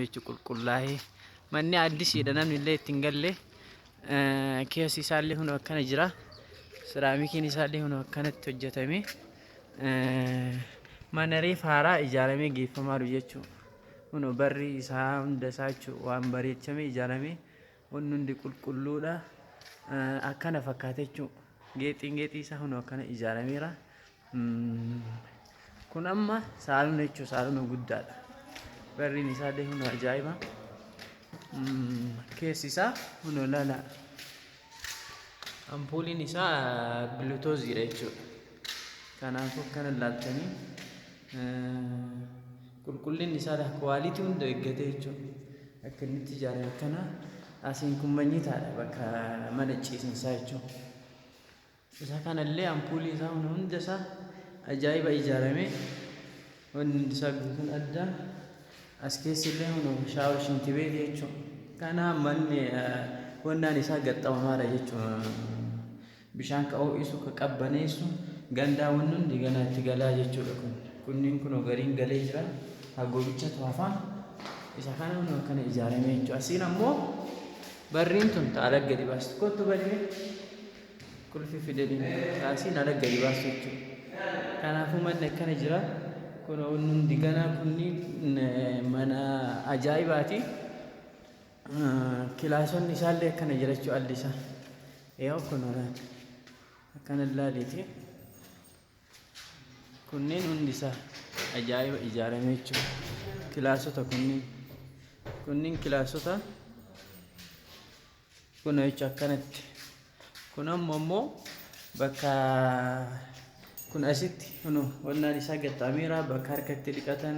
Jechuun qulqullaa'ee manni addisiidha, namni illee itti hin galle. Keessi isaallee kun akkana jira. Siraamikiin isaallee kun akkanatti hojjetame. Mana reef haaraa ijaaramee geeffamaa jiru jechuudha. Kun barri isaa hunda isaa jechuudha, waan bareechamee ijaaramee, wanni hundi qulqulluudha. Akkana fakkaata jechuudha. Geexiin geexii isaa kun akkana ijaarameera. Kun amma saalona jechuudha, saalona guddaadha. Barriin isaallee kun ajaa'iba. Keessi isaa kun ilaala. Ampuuliin isaa bilutooziidha jechuudha. Kanaafuu akkana ilaaltanii, qulqullinni isaa quality hunda eeggate jechuudha. Akka inni itti ijaarame akkana. Asiin kun manyitaadha, bakka mana ciisinsaa jechuudha. Isa kanallee ampuulii isaa hunda isaa ajaa'iba ijaarame. Wanni hundi isaa guutuun adda. As keessi illee kun shower, shintibeeti jechuudha. Kana manni wannaan isaa gaxxamamaadha jechuudha. Bishaan ka ho'isu, ka qabbaneessu, gandaa, wanni hundi ganaa itti galaa jechuudha kun. Kunniin kun gariin galee jira. Hagobichatu hafaa. Isa kana kun akkana ijaarame jechuudha. Asiin ammoo barriin tun taala gadi baastu. Kottu badime. Qulfi fidanii asiin ala gadi baastu jechuudha. Kanaafuu manni akkana jira. Kun hundi ganaa, kunniin mana ajaa'ibaati. Kilaasonni isaallee akkana jira jechuudha, alli isaa. Yoo kun akkana ilaaliiti. Kunneen hundi isaa ajaa'iba ijaarame jechuudha. Kilaasota kunniin. Kunniin kilaasota kun jechuudha akkanatti. Kun ammoo bakka kun asitti kun wannaan isaa gaxxaameera, bakka harka itti dhiqatan.